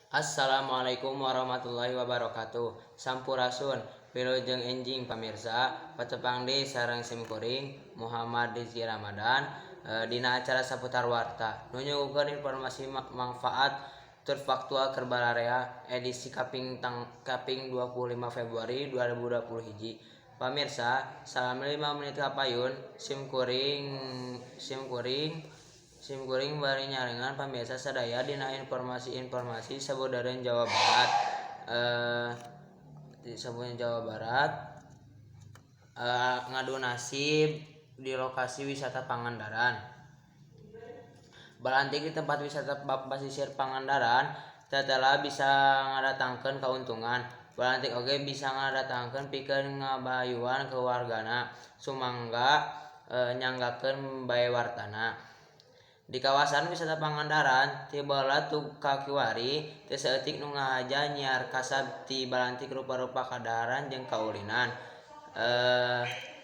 Assalamualaikum warahmatullahi wabarakatuh. Sampurasun, wilujeng enjing pamirsa, patepang deui sareng simkuring Muhammad Rizky Ramadan dina acara saputar warta nu nyuguhkeun informasi mangfaat tur faktual keur bararea edisi kaping tang kaping 25 Februari 2020 hiji. Pamirsa, salami 5 menit kapayun simkuring bari nyarengan pamirsa sadaya dina informasi-informasi sabudeureun Jawa Barat. Di sabudeureun Jawa Barat ngadu nasib di lokasi wisata Pangandaran. Balantik di tempat wisata pesisir Pangandaran tetela bisa ngadatangkeun kauntungan. Balantik oge bisa ngadatangkeun pikeun ngabayuan keluargana. Sumangga nyanggakeun bae wartana. Di kawasan wisata Pangandaran ti baheula ka kiwari teu saeutik nu ngahaja nyiar kasab ti balantik rupa-rupa kadaharan jeung kaulinan.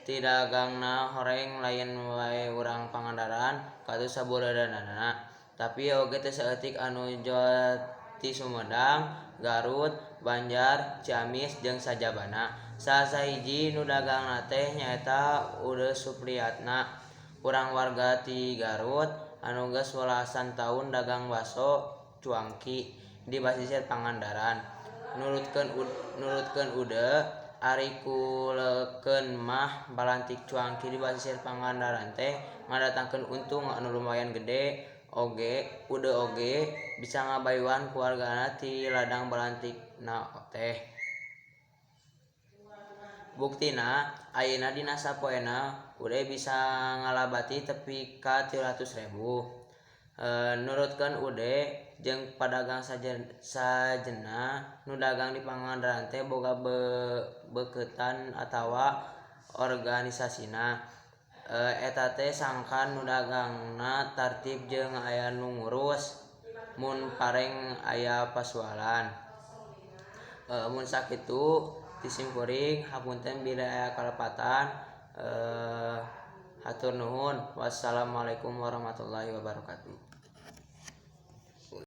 Ti dagangna horeng lain wae urang Pangandaran katut sabudeureunana, tapi oge teu saeutik anu jol ti Sumedang, Garut, Banjar, Ciamis jeung sajabana. Salah sahiji nu dagangna teh nyaeta Ude Supriyatna, urang warga ti Garut anu geus welasan taun dagang baso cuangki di basisir Pangandaran. Nurutkeun Ude, ari kuleukeun mah balantik cuangki di basisir Pangandaran teh ngadatangkeun untung anu lumayan gede oge. Ude oge bisa ngabayuan keluargana ti ladang balantikna teh. Buktina ayeuna dina sapoena Ude bisa ngalabati tepi ka 300.000. Nurutkeun Ude jeung padagang sajenna nu dagang di Pangandaran teh boga beuketan atawa organisasina. Eta teh sangkan nu dagangna tartib jeung aya nu ngurus mun pareng aya pasualan. Mun sakitu ti simkuring, hapunten bilih aya kalepatan. Hatur nuhun, wassalamualaikum warahmatullahi wabarakatuh.